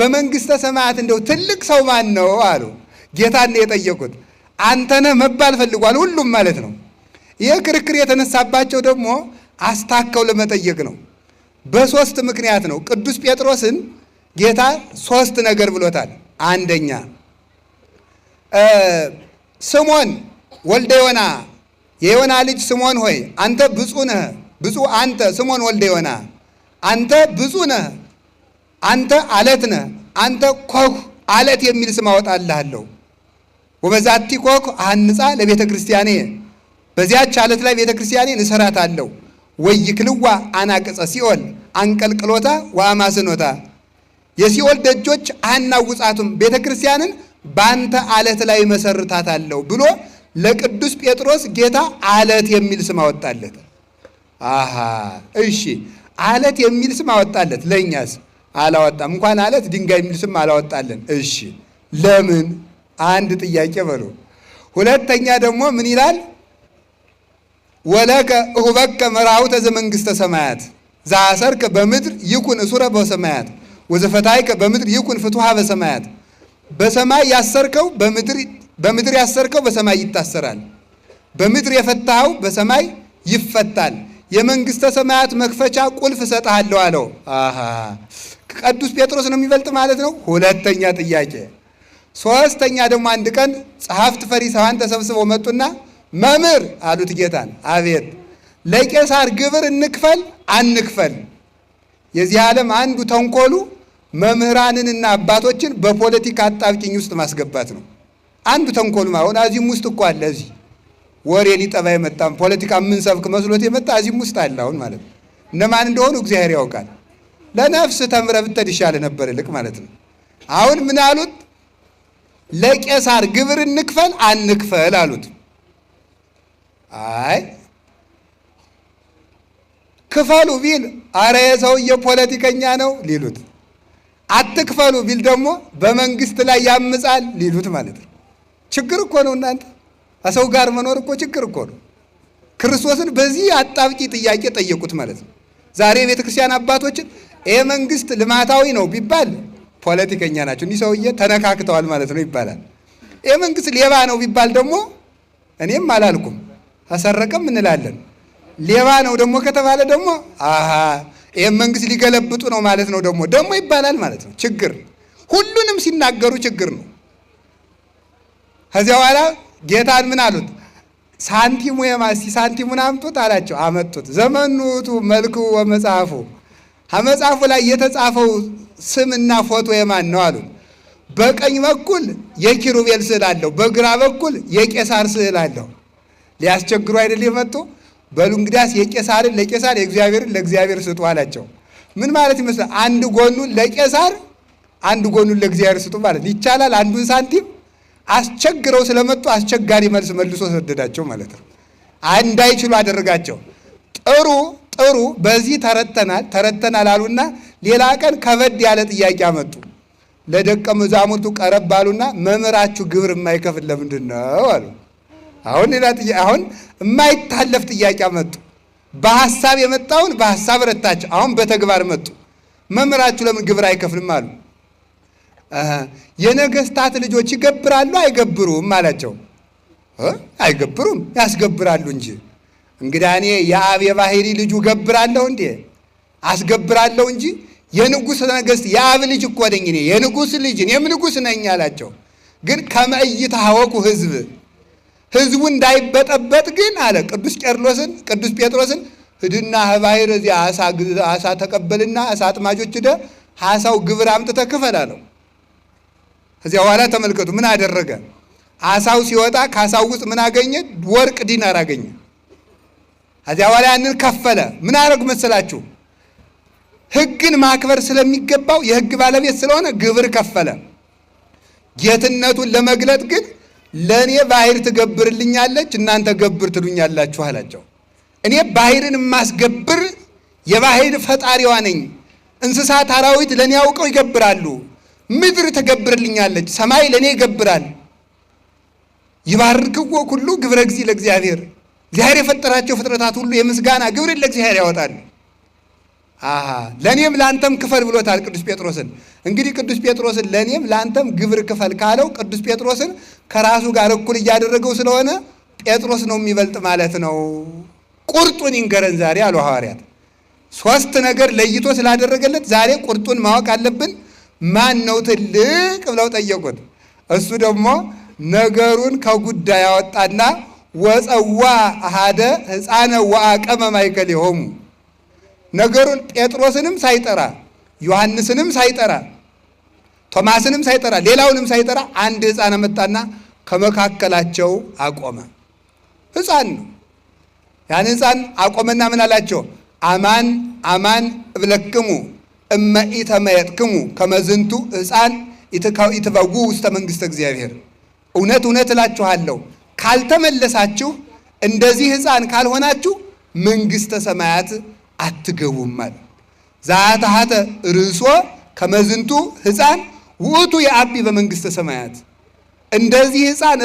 በመንግሥተ ሰማያት እንደው ትልቅ ሰው ማን ነው አሉ። ጌታን ነው የጠየቁት። አንተነህ መባል ፈልጓል ሁሉም ማለት ነው። ይህ ክርክር የተነሳባቸው ደግሞ አስታከው ለመጠየቅ ነው። በሶስት ምክንያት ነው። ቅዱስ ጴጥሮስን ጌታ ሶስት ነገር ብሎታል። አንደኛ ስምዖን ወልደ ዮና፣ የዮና ልጅ ስምዖን ሆይ አንተ ብፁዕ ነህ። ብፁዕ አንተ ስምዖን ወልደ ዮና፣ አንተ ብፁዕ ነህ፣ አንተ አለት ነህ፣ አንተ ኮህ አለት የሚል ስም አወጣልሃለሁ። ወበዛቲ ኮህ አሐንጻ ለቤተ ክርስቲያኔ፣ በዚያች አለት ላይ ቤተ ክርስቲያኔን እሰራታለሁ። ወይክልዋ አናቅጸ ሲኦል አንቀልቅሎታ ወአማስኖታ፣ የሲኦል ደጆች አያናውጻቱም፣ ቤተ ክርስቲያንን በአንተ አለት ላይ መሰርታታለሁ ብሎ ለቅዱስ ጴጥሮስ ጌታ አለት የሚል ስም አወጣለት። አሃ እሺ፣ አለት የሚል ስም አወጣለት። ለእኛስ አላወጣም። እንኳን አለት ድንጋይ የሚል ስም አላወጣለን። እሺ ለምን? አንድ ጥያቄ በሉ። ሁለተኛ ደግሞ ምን ይላል? ወለከ እሁበከ መርዓውተ ዘመንግሥተ ሰማያት ዘአሰርከ በምድር ይኩን እሱረ በሰማያት ወዘፈታይከ በምድር ይኩን ፍቱሐ በሰማያት። በሰማይ ያሰርከው በምድር ያሰርከው በሰማይ ይታሰራል፣ በምድር የፈታኸው በሰማይ ይፈታል። የመንግሥተ ሰማያት መክፈቻ ቁልፍ እሰጥሃለሁ አለው። አሃ ቅዱስ ጴጥሮስ ነው የሚበልጥ ማለት ነው። ሁለተኛ ጥያቄ። ሶስተኛ ደግሞ አንድ ቀን ጸሐፍት ፈሪሳውያን ተሰብስበው መጡና መምህር አሉት ጌታን። አቤት። ለቄሳር ግብር እንክፈል አንክፈል? የዚህ ዓለም አንዱ ተንኮሉ መምህራንንና አባቶችን በፖለቲካ አጣብቂኝ ውስጥ ማስገባት ነው። አንዱ ተንኮሉ አሁን እዚህም ውስጥ እኮ አለ። እዚህ ወሬ ሊጠባ የመጣም ፖለቲካ የምንሰብክ መስሎት የመጣ እዚህም ውስጥ አለ። አሁን ማለት ነው እነማን እንደሆኑ እግዚአብሔር ያውቃል። ለነፍስ ተምረ ብትሄድ ይሻልህ ነበር ይልቅ ማለት ነው። አሁን ምን አሉት? ለቄሳር ግብር እንክፈል አንክፈል አሉት። አይ ክፈሉ ቢል አረ የሰውዬ ፖለቲከኛ ነው ሊሉት፣ አትክፈሉ ቢል ደግሞ በመንግስት ላይ ያምጻል ሊሉት ማለት ነው። ችግር እኮ ነው እናንተ፣ ከሰው ጋር መኖር እኮ ችግር እኮ ነው። ክርስቶስን በዚህ አጣብቂ ጥያቄ ጠየቁት ማለት ነው። ዛሬ የቤተ ክርስቲያን አባቶችን ይህ መንግስት ልማታዊ ነው ቢባል ፖለቲከኛ ናቸው፣ እኒህ ሰውዬ ተነካክተዋል ማለት ነው ይባላል። ይህ መንግስት ሌባ ነው ቢባል ደግሞ እኔም አላልኩም ተሰረቀም እንላለን። ሌባ ነው ደግሞ ከተባለ ደግሞ አሃ ይህም መንግስት ሊገለብጡ ነው ማለት ነው ደግሞ ደግሞ ይባላል ማለት ነው። ችግር ሁሉንም ሲናገሩ ችግር ነው። ከዚያ በኋላ ጌታን ምን አሉት? ሳንቲሙ የማሲ ሳንቲሙን አምጡት አላቸው። አመጡት። ዘመኑቱ መልኩ ወመጽሐፉ፣ ከመጽሐፉ ላይ የተጻፈው ስምና ፎቶ የማን ነው አሉት። በቀኝ በኩል የኪሩቤል ስዕል አለው፣ በግራ በኩል የቄሳር ስዕል አለው። ሊያስቸግሩ አይደል የመጡ? በሉ እንግዲያስ የቄሳርን ለቄሳር የእግዚአብሔርን ለእግዚአብሔር ስጡ አላቸው። ምን ማለት ይመስላል? አንድ ጎኑን ለቄሳር አንድ ጎኑን ለእግዚአብሔር ስጡ ማለት ይቻላል? አንዱን ሳንቲም አስቸግረው ስለመጡ አስቸጋሪ መልስ መልሶ ሰደዳቸው ማለት ነው። እንዳይችሉ አደረጋቸው። ጥሩ ጥሩ፣ በዚህ ተረተናል ተረተናል አሉና ሌላ ቀን ከበድ ያለ ጥያቄ አመጡ። ለደቀ መዛሙርቱ ቀረብ አሉና መምህራችሁ ግብር የማይከፍል ለምንድን ነው አሉ። አሁን ሌላ ጥያቄ፣ አሁን የማይታለፍ ጥያቄ አመጡ። በሐሳብ የመጣውን በሐሳብ ረታቸው። አሁን በተግባር መጡ። መምህራችሁ ለምን ግብር አይከፍልም አሉ። የነገስታት ልጆች ይገብራሉ አይገብሩም አላቸው። አይገብሩም፣ ያስገብራሉ እንጂ። እንግዳ እኔ የአብ የባህሪ ልጁ ገብራለሁ እንዴ? አስገብራለሁ እንጂ የንጉሥ ነገሥት የአብ ልጅ እኮ ነኝ እኔ የንጉሥ ልጅ እኔም ንጉሥ ነኝ አላቸው። ግን ከመ ኢይትሐወኩ ሕዝብ፣ ሕዝቡ እንዳይበጠበጥ ግን አለ ቅዱስ ቄርሎስን ቅዱስ ጴጥሮስን ሂድና ከባሕር እዚያ አሳ ተቀበልና አሳ አጥማጆች ሂደህ አሳው ግብር አምጥተህ ክፈል አለው። ከዚያ በኋላ ተመልከቱ ምን አደረገ? አሳው ሲወጣ ከአሳው ውስጥ ምን አገኘ? ወርቅ ዲናር አገኘ። ከዚያ በኋላ ያንን ከፈለ። ምን አደረጉ መሰላችሁ? ሕግን ማክበር ስለሚገባው የሕግ ባለቤት ስለሆነ ግብር ከፈለ። ጌትነቱን ለመግለጥ ግን ለእኔ ባህር ትገብርልኛለች፣ እናንተ ገብር ትሉኛላችሁ አላቸው። እኔ ባህርን የማስገብር የባህር ፈጣሪዋ ነኝ። እንስሳት አራዊት ለእኔ አውቀው ይገብራሉ። ምድር ትገብርልኛለች፣ ሰማይ ለእኔ ይገብራል። ይባርክዎ ኩሉ ግብረ እግዚእ ለእግዚአብሔር፣ እግዚአብሔር የፈጠራቸው ፍጥረታት ሁሉ የምስጋና ግብርን ለእግዚአብሔር ያወጣሉ። አሃ ለእኔም ለአንተም ክፈል ብሎታል ቅዱስ ጴጥሮስን። እንግዲህ ቅዱስ ጴጥሮስን ለእኔም ለአንተም ግብር ክፈል ካለው ቅዱስ ጴጥሮስን ከራሱ ጋር እኩል እያደረገው ስለሆነ ጴጥሮስ ነው የሚበልጥ ማለት ነው። ቁርጡን ይንገረን ዛሬ አሉ ሐዋርያት። ሶስት ነገር ለይቶ ስላደረገለት ዛሬ ቁርጡን ማወቅ አለብን። ማን ነው ትልቅ ብለው ጠየቁት። እሱ ደግሞ ነገሩን ከጉዳይ ያወጣና ወፀዋ አሃደ ሕፃነ ወአቀመ ማእከሌሆሙ፣ ነገሩን ጴጥሮስንም ሳይጠራ፣ ዮሐንስንም ሳይጠራ፣ ቶማስንም ሳይጠራ፣ ሌላውንም ሳይጠራ አንድ ሕፃን አመጣና ከመካከላቸው አቆመ። ሕፃን ነው። ያን ሕፃን አቆመና ምን አላቸው? አማን አማን እብለክሙ እመ ኢተመየጥክሙ ከመዝንቱ ሕፃን ኢትበጉ ውስተ መንግሥተ እግዚአብሔር። እውነት እውነት እላችኋለሁ ካልተመለሳችሁ፣ እንደዚህ ሕፃን ካልሆናችሁ መንግሥተ ሰማያት አትገቡም አለ። ዘአትሐተ ርእሶ ከመዝንቱ ሕፃን ውእቱ የአቢ በመንግሥተ ሰማያት። እንደዚህ ሕፃን